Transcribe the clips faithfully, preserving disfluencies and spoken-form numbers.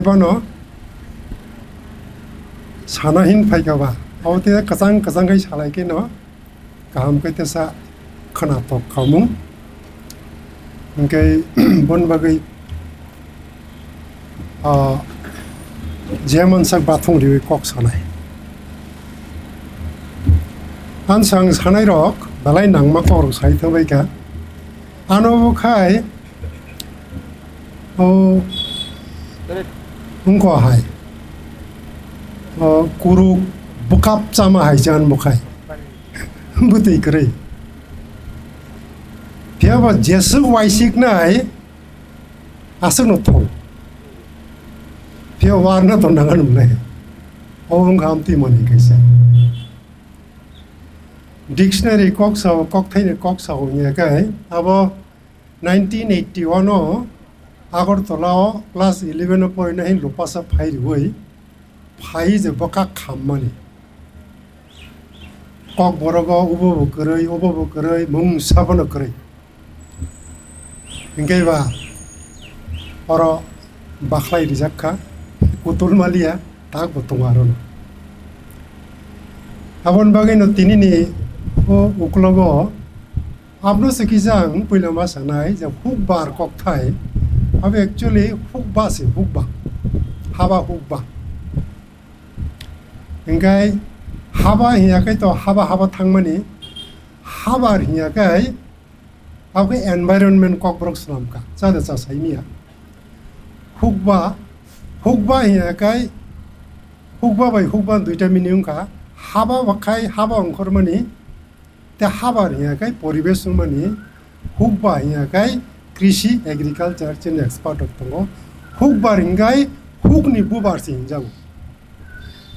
Bono sana hin phaikha ba, abo te kwchang kwchang khai salai khe no kaham khe tesa khwnathok khamung. Hwnkhe bon bagwi, ah, je mansak bathung riwi kok sanai. Ansang sanai rok belai nangma kok rok sai thangbai kha. Ano bo khai, o, wngkha hai. O, kuruk bwkap chama hai jan bo khai. Bwtwi kwrwi. Phiya ba jeswk waisik nai, aswk no thong. Phiya warna to nang nung nai. O wngkha amtwi mani kaisa. Dictionary kok sao, kok thaini kok sao wngya kai, abo nineteen eighty-one o Agartala o class eleven o porina hin lupasa phai riwi phai je bwkha khammani. Kokborok o ubo bo kwrwi, ubo bo kwrwi, mungsa bono kwrwi. Hwnkhe ba oro bakhlai rijak kha, kutul maliya, tak bo tongo arono. Aboni bagwino tinini o uklogo Abno se kisa ang puila ma sanai je hukbar kokthai, abo actually hukba se, hukba, haba hukba. Hingkai haba hiya kai to haba haba thangmani, habar hiya kai abo khe environment kokborok swnamkha, chada cha saimiya. Hukba, hukba hiya kai hukba bai hukba duita meaning wngkha, haba bakhai haba ongkhormani, Tei habar hiya kai poribesh wngmani, hukba hiya kai krishi, agriculture, chini expert rok tongo. Hukbar hinkai hukni bubar se hinjago.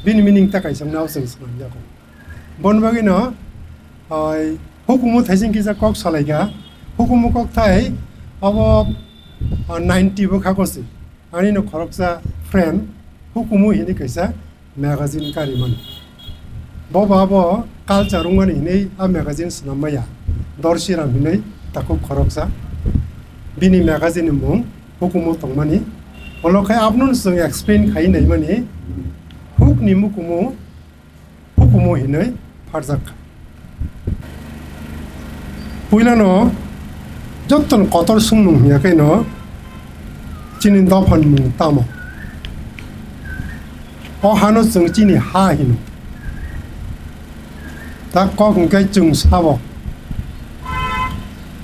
Bini meaning ta kaisa nao chwng swnamjago. Boni bagwino, ai, hukumu thaising kisa kok salaikha. Hukumu kokthai abo, ah, ninety bwkhago se. Ani no khoroksa friend hukumu hinwi kaisa magazine karimani. Bo ba bo culture wngmani hinwi a magazine swnam maya. Dorsiram hinwi takhuk khoroksa. Bini magazine ni mung hukumu tongmani. Olo khai abno chwng explain khai naimani. Hukni mukumu hukumu hinwi pharjak kha. Puilano jottoni kotor sungmung hiya khe no chini dophan mung tamo? O hano chwng chini ha hino. Ta kok hwnkhe chwng sabo.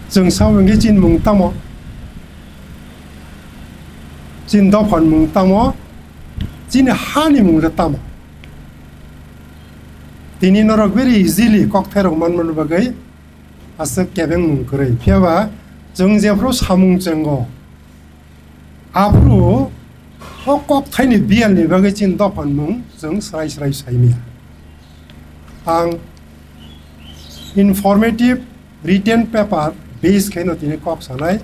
Chwng sabo hwnkhe chini mung tamo? Chini dophan mung tamo? Chini hani mung le tamo? Tini norok very easily kokthairok manmani bagwi aswk kebengmung kwrwi. Phiya ba chwng jephru samung chwngo, aphuru o kokthaini biyalni bagwi chini dophanmung chwng srai srai saimaya. Ang informative written paper base khaino tini kok sanai.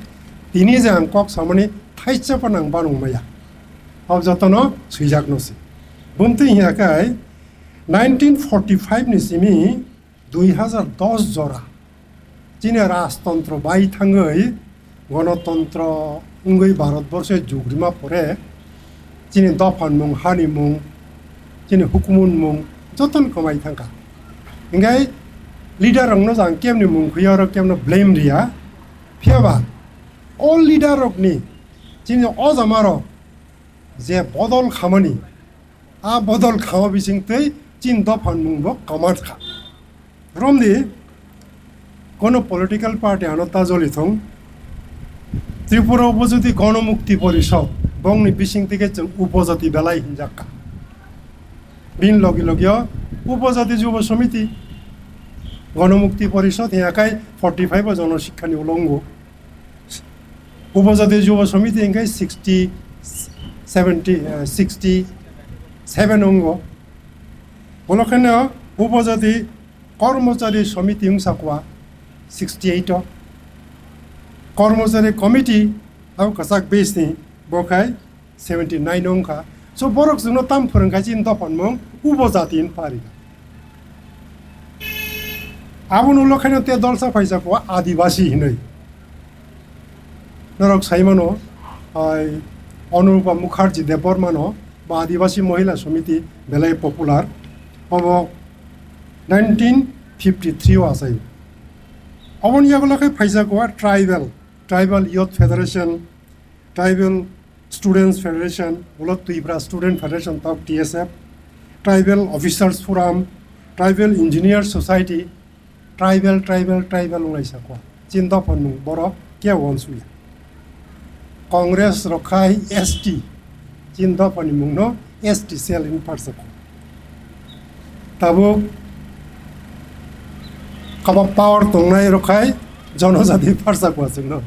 Tini je ang kok samani thaisa phano ang banung maya. Abo jotono swijakno se. Bumtwi hiya khe nineteen forty-five ni simi dui hazar dos jora chini rajtontro bai thangwi gonotontro wngwi Bharat borsoi jugrima pore chini dophanmung, hanimung, chini hukumunmung jotono kwmai thangkha. Hinkhe leader rokno jang kemni mung khuya oro kemno blame riya. Phiya ba o leader rokni chini o jamarok je bodol khamani, a bodol khama bisingtwi chini dophanmungbo kwma kha. Romdi, kono political party ano ta joli thung, Tripura Upojati Gonomukti Porishod, bongni bisingtwi khe chwng upojati belai hinjak kha. Bini logi logio Upojati Jubo Samiti, Gonomukti Porishod hiya kai forty five o Jono Sikkhani ulo wngo. Upojati Jubo Samiti hinkhe sixty, seventy, eh, sixty seven wngo. Bono kheno Upojati Kormochari Samiti wngsa kua sixty eight o. Kormochari Committee abo kwchak base ni bo khai seventy nine wngkha. So borok chwngno tam phwrwngkha chini dophanmung Upojati hin pari. Aboni ulo khaino te dolsa phaisa kua Adibasi hinwi. Norok sai mano, ai, Anurupa Mukherjee Debbarma no ba Adivasi Mohila Samiti belai popular. Obo nineteen fifty-three o achai. Oboni yagulo khe phaijago tribal, Tribal Youth Federation, Tribal Students Federation, ulo Tripura Student Federation tok T S F, Tribal Officers Forum, Tribal Engineers Society, tribal, tribal, tribal wnglaisakwa. Chini dophani mung borok kebo uansuya. Congress rok khai S T, chini dophani mungno S T cell hwnwi pharsakwa. Tabuk kaba power tongnai rok khai jonojati pharsakwa chwngno.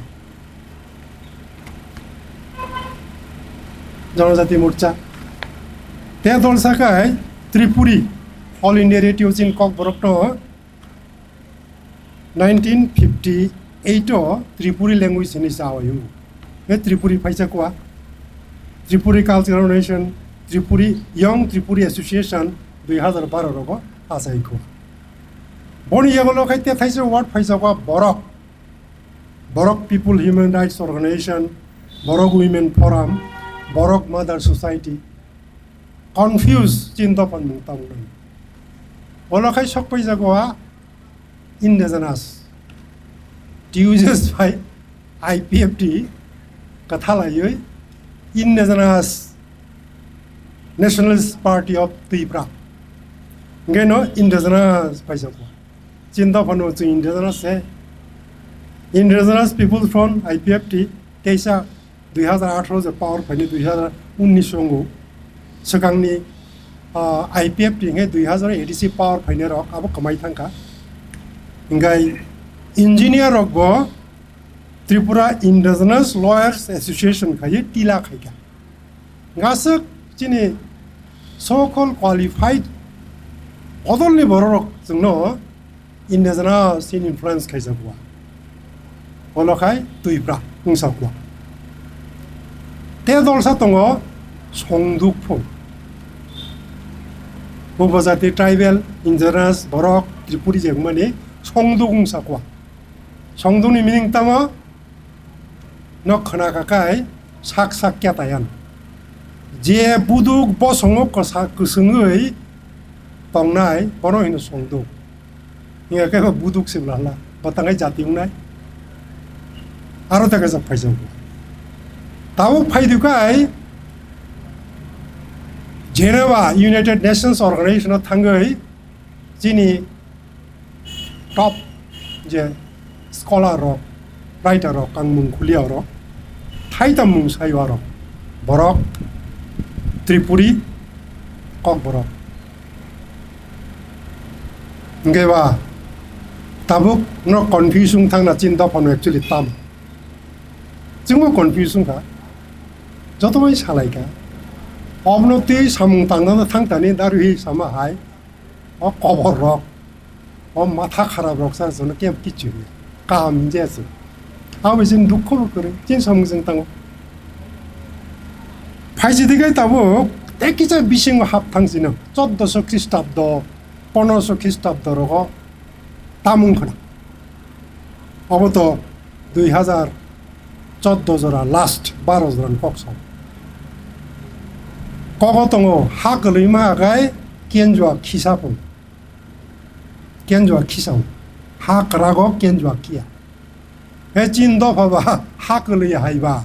Jonojati Morcha. Te dol sakai Tripuri, All India Radio chini Kokborok no nineteen fifty-eight o Tripuri language hwnwi chawi o. Be Tripuri phaisa kwa. Tripuri Cultural Organization, Tripuri Young Tripuri Association dui hazar baro rogo achai kwa. Boni yagulo khai te thaisa word phaisa kwa borok. Borok People Human Rights Organization, Borok Women Forum, Borok Mother Society, confuse chini dophani mung tabuk nai. Bolo khai sok paijago a indigenous. Tuesdays bai I P F T kwthalaiwi indigenous Nationalist Party of Tripura. Hingke no indigenous paijago. Chini dophano chwng indigenous se. Indigenous People's Front, I P F T, teisa dui hazar atharo je power phaini dui hazar unnish ongo. Swkangni, ah, I P F T hingke dui hazar A D C power phainai rok abo kwmai thangkha. Hingkai engineer rok bo Tripura Indigenous Lawyers Association khai tila khaikha. Ngaswk chini so-called qualified bodolni bororok chwngno indigenous chini influence khaijakwa. Olo khai Twipra wngsa kwa. Te dolsa tongo Songduk phung. Upojati tribal, indigenous, borok, Tripuri je wngmani Songduk wngsa kwa. Songdukni meaning tamo? No khna kha khai sak sak kya tayan. Je buduk bosongo kwsa-, kwswngwi tongnai, bono hino Songduk. Hiya khe bo buduk se bwla hla, bo tangai jati wngnai. Aro ta kaisa phaijak. Tabuk phaidu khai Geneva United Nations Organization o thangwi chini top je scholar rok, writer rok, ang mung khuliya oro, thaitam mung sayo aro, borok, Tripuri, Kokborok. Hingke ba, tabuk no confuse wng thangna chini dophano actually tam. Chwngbo confuse wngkha, joto bai salaikha. Obno twi samung tangnano thangtani darwi sama hai, o kobor rok. O matha kharap rok sa jono kebo kichu hiya. Kaham hinkhe se. Abo chini dukho bo kwrwi, chini samung chwng tango. Phaisidi khai tabuk tei kisa bisingo hap thang sino. Choddoso Khristapdo, pondroso Khristapdo rogo tamung khna. Obo to dui hazar choddo jora last, baro jora ni kok sam. Kogo tongo ha kwlwi ma agai kenjua khisa phung. Kenjua khisao, ha kwrago kenjua khiya. He chin dopha ba ha kwlwi hai ba.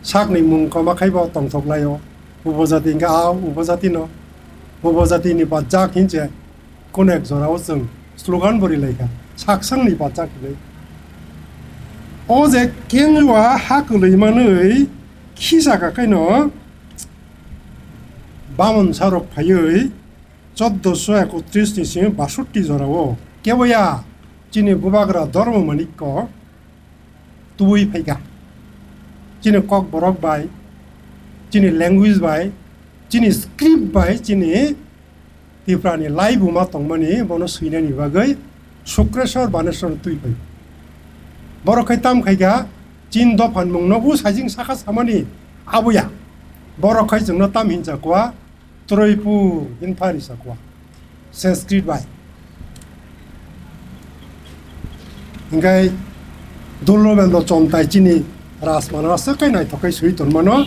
Sakni mung koma khai bo tongthok laio. Upojati hingke a upojati no. Upojati ni bajak hinche konek jorao chwng slogan bo ri laikha. Saksang ni bajak hinwi. O je kenjua ha kwlwi manwi khisa ka khaino bamon sarok phaiwi Choddoso ekotris ni simi basotti jorao keboya chini bubagra Dharma Manikko tubui phaikha. Chini Kokborok bai, chini language bai, chini script bai, chini Tiprani laibuma tongmani bono swinani bagwi Sukreswar Baneswar twi phai. Borok khai tam khaikha, chin dophan mungno u sajing saka samani abuya. Borok khai chwngno tam hinjakwa, Troipur hinphari sakwa, Sanskrit bai. Hingkai Dullo Bendo Chomtai chini Rajmala se kai naithok kai swi tongmano,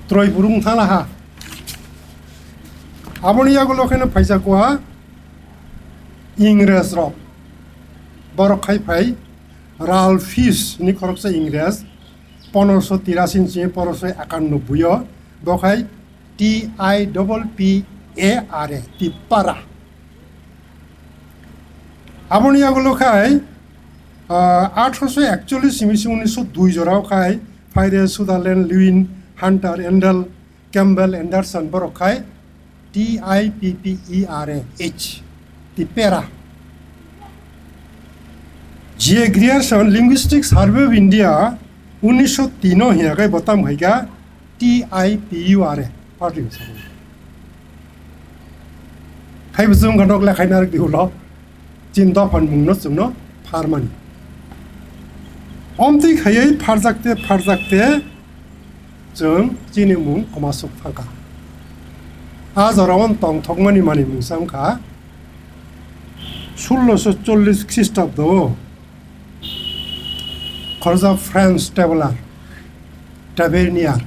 troi burung thalaha. Aboni yagulo khe no phaijak kua Ingres rok. Borok khai phai Ralph Fish ni khoroksa Ingres, pondroso tirasi ni simi pondroso ekannobboi o, bo khai T I double P A R A, Tipara. Aboni yagulo khai, ah, atharoso ekchollis simi se unniso dui jorao khai, phaire Sutherland, Lewin, Hunter, Endell, Campbell, Anderson borok khai T I P P E R A H, Tipera. J. Grierson, Linguistic Survey of India, unniso tin o hiya khai bo tam khai kha T I P U R A, Party of Survey. Khai bo chwng kha nok le khai narwk di ulo. Chini dophan mungno chwngno pharmani. Omtwi khaiwi pharjakte pharjakte chwng chini mung komasuk thangkha. A jorao tongthokmani manwi mungsa wngkha sulloso chollis Khristabdo o khoroksa French traveler, Tavernier,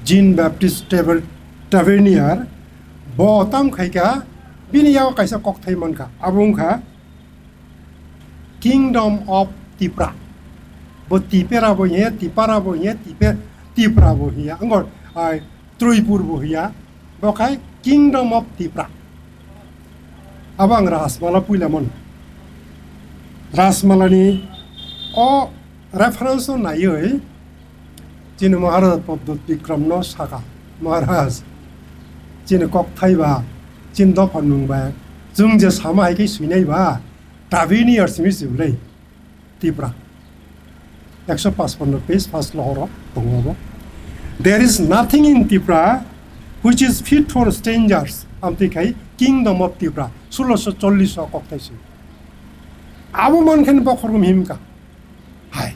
Jean Baptiste Taver-, Tavernier, bo tam khaikha, bini yago kaisa kokthai mankha, abo wngkha Kingdom of Tipra. Bo Tipera bo hiya, Tipara bo hiya, Tipe-, Tipra bo hiya, wngkha, ai, Tripur bo hiya, bo khai Kingdom of Tipra. Abo ang Rajmala puila mano. Rajmalani o reference no naiwi chini Maharaja Pradyot Bikram no saka, Maharaj, chini kokthai ba, chini dopha nung ba, chwng je sama hai khe swinai ba, Tavernier simi swilai. Tipra. Ekso paspano page, first lohoro tongo bo. There is nothing in Tipra which is fit for strangers. Amtwi khai Kingdom of Tipra, sulloso chollis o kokthai se. Abo mankhe bokhorok himkha. Hai.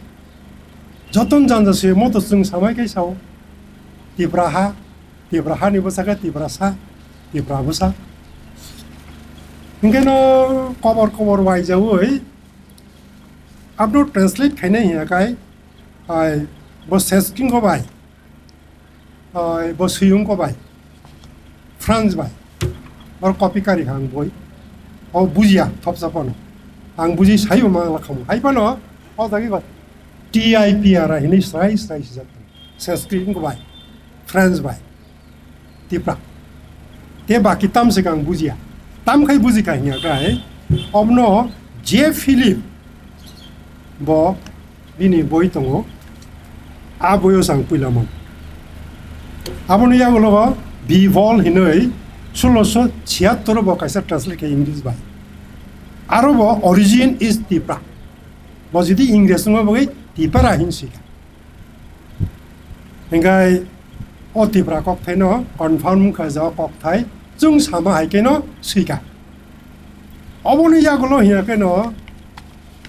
Joton janja se moto chwng samai kai sao. Tipra ha, Tipra hani bwsa khe Tipra sa, Tipra bwsa. Hinkhe no kobor kobor waijaui Abno translate khainai hiya kai, ai, bo Seskin ko bai, ai, bo Suyung ko bai, France bai, bor copy kari kha ang boi. O bujiya thopsa phano. Ang buji sayo ma la khamu. Hai phano, o jagi ba T I P R hinui srai srai sijak. Seskin ko bai, France bai. Tipra. Te baki tam se kang bujiya. Tam khai buji kha hiya kai. Obno je Philip bo bini boi tongo. A boyo sang puila mon. Aboni yagulo bo Bivol hinoi sulloso chiyattor bo kaisa translate khe English bai. Aro bo origin is Tipra. Bo jodi English wngma bagwi Tipra hin sika. Hinkhe o Tipra kokthaino confirm wngkha je o kokthai chwng sama hai kheno swikha. Oboni yagulo hiya kheno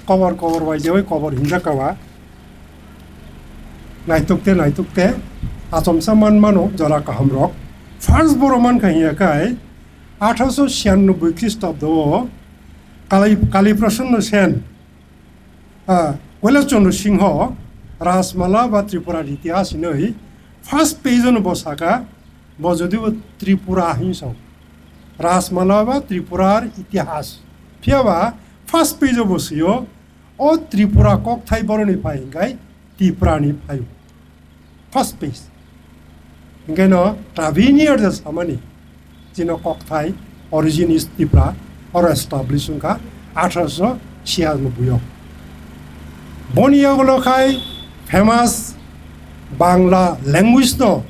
kobor kobor bai je oi kobor hinjak kha ba. Naitukte naitukte achomsa man mano jora kahamrok. First borok mankha hiya khai atharoso siyannobboi Khristabdo o Kali, Kali Prasanna Sen Ah, Koilas Chandra Singho Rajmala ba Tripura Itihas hinwi first page-o no bo saka, bo jodi bo Tripura hinwi sao. Rajmala ba Tripura Itihas. Phiya ba first page-o bo sio, o Tripura kokthai boroni phai hinkhai Tiprani phaio. First page. Hinkhe no Tavernier je samani, chino kokthai origin is Tipra, oro establish wngkha atharoso chiyanobboi o. Boni yagulo khai famous Bangla language no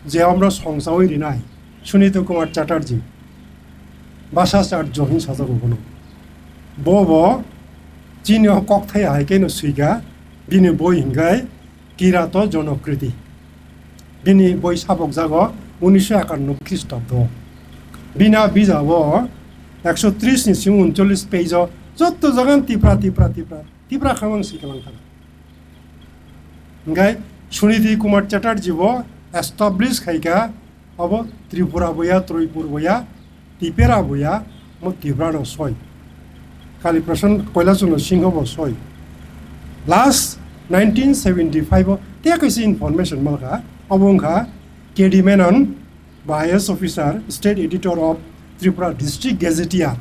je omro songchawi rinai Sunita Kumar Chatterjee, Bhasacharya hin sajak bono. Bo bo chini o kokthai hai khe no swikha, bini boi hinkhai Kirato Jonokriti. Bini boi sabok jago unisho ekanno Khristabdo. Bini a bijabo ekso tris ni simi uncholish page o jotto jagan Tipra, Tipra, Tipra, Tipra khamang si kalang thang. Hinkhe Suniti Kumar Chatterjee bo establish khaikha, abo Tripura boya, Troipur boya, Tipra boya, mo Tipra no soi. Kali Prasan Koilas Chandra Singho bo soi. Last Nineteen seventy five o tei kaisa information malkha, obo wngkha K D Menon, ba I A S officer, state editor of Tripura District Gazetteer,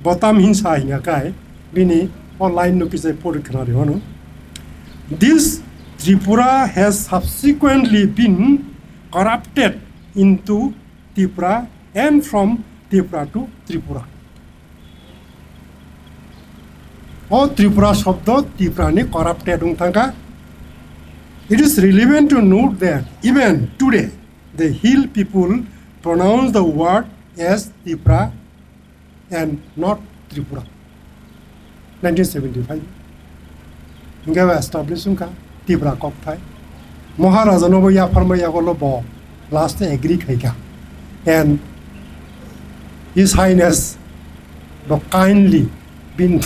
Botam Hinsa hinga kai, bini online no kisai pori khna ri hwno. This Tripura has subsequently been corrupted into Tipra and from Tipra to Tripura. O Tripura shobdo Tiprani corrupted wng thangkha. It is relevant to note that even today the Hill people pronounce the word as Tipra and not Tripura. Nineteen seventy five. Hingke ba establish wngkha Tipra kokthai. Maharaja no bo yapharma yagolo bo last agree khaikha. And His Highness bo kindly bin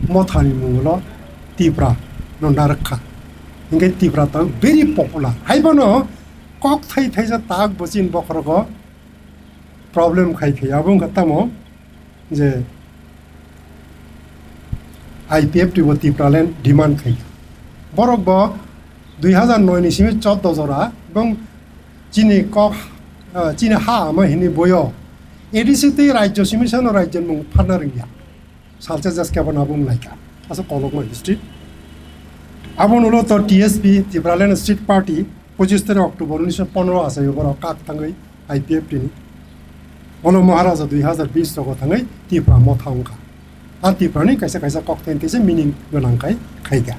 mothani mungulo Tipra no narwkha. Hingke Tipra tang very popular. Haibono kokthai thaisa tak bochin bokhorogo problem khai khai abo wngkha tamo je I P F T bo Tipraland demand khai. Borok bo dui hazar noi ni simi chordo jora bong chini kok, ah, chini ha ama hini boyo A D C tei rajyo simi sano rajyo mung pharna rwngya. Salsa jas kebo na bung laika. Asa kolok ma history. Abo nulo to T S P, Tipraland State Party, pochis tarik October unisho pondro asai borok kak thangwi I P F T ni. Ono Maharaja dui hazar bis rogo thangwi Tipra motha wngkha. A Tiprani kaisa kaisa kokthai tei se meaning gwnang khai khaikha.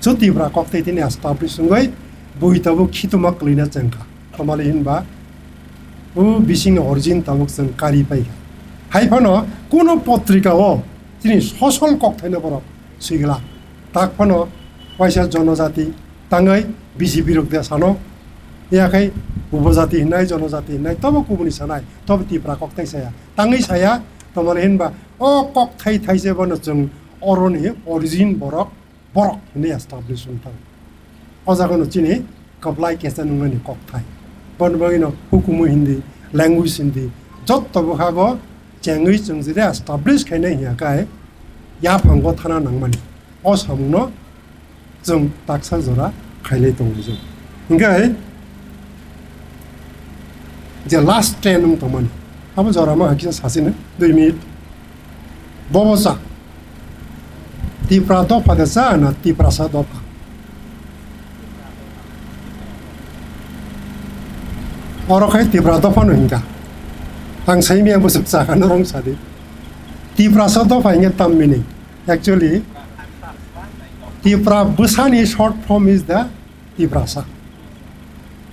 So Tipra kokthai tini establish wngwi bui tabuk khituma kwlwina chengkha. Tamali hinba o bisingni origin tabuk chwng kari paikha. Hai phano kuno potrika o chini sosol kokthaino borok swigla. Tak phano waisa jonojati tangwi B J P rok de sano. Yakhai upojati hinai, jonojati hinai, tobo kubuni sanai, tobo Tipra kokthai saya. Tangwi saya, tomani hinba o kokthai thaise bono chwng oroni origin borok, borok hinwi establish wng thango. O jagano chini kwplai kesa nungnani kokthai. Boni bagwino hukumu hindi, language hindi, jotto bwkhago chengwi chwng jede establish khainai hiya kai yaphango thana nangmani. O samungno chwng taksa jora khailai tongo chwng. Hinkhe je last ten wng tongmani, abo jora ma hakisa sasino dui minute. Bobo cha Tipra dopha de cha na Tiprasa dopha? Oro khai Tipra dopha no hinkha. Ang sai miya bwswk cha kha norok sadi. Tiprasa dopha hinkhe tam meaning. Actually, Tipra bwsani short form is the Tiprasa.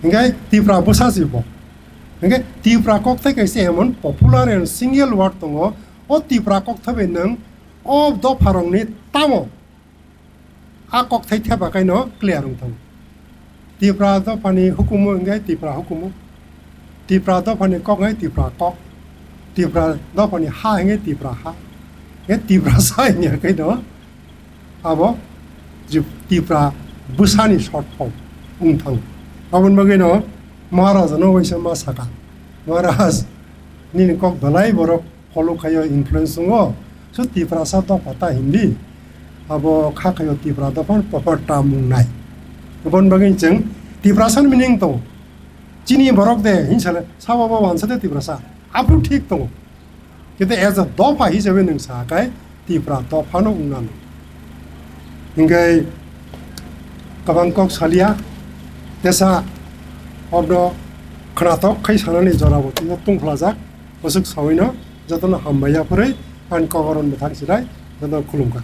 Hinkhe Tipra bwsa si bo. Hinkhe Tipra kokthai kaisa emon popular and single word tongo. O Tipra kokthai bai nwng o dopharokni tamo a kokthai thepa kaino clear wng thango. Tipra dophani hukumu hinkhe Tipra hukumu. Tipra dophani kok hinkhe Tipra kok. Tipra dophani ha hinkhe Tipra ha. Hinkhe Tiprasa hinkhe kaino abo Trip-, Tipra bwsani short form wng thango. Aboni bagwino Maharaja no waisa ma saka, Maharaj, nini kok belai borok follow khaio, influence wngo. So Tiprasa dopha ta hindi. Abo kha khaio Tipra dopha proper term wng nai. Aboni bagwi chwng Tiprasa ni meaning tongo. Chini borok de hinsale sabo bo wansa de Tiprasa. Aphuru thik tongo. Kete as a dopha hisabe nwng sa kai Tipra dopha no wng nang. Hinkhe kwbang kok salia tesa obno khwnathok khai sanani jorabo tongkhlajak. Bwswk sawino jotono hambai yaphurwi ani kogoron bwthang sinai jotono khulumkha.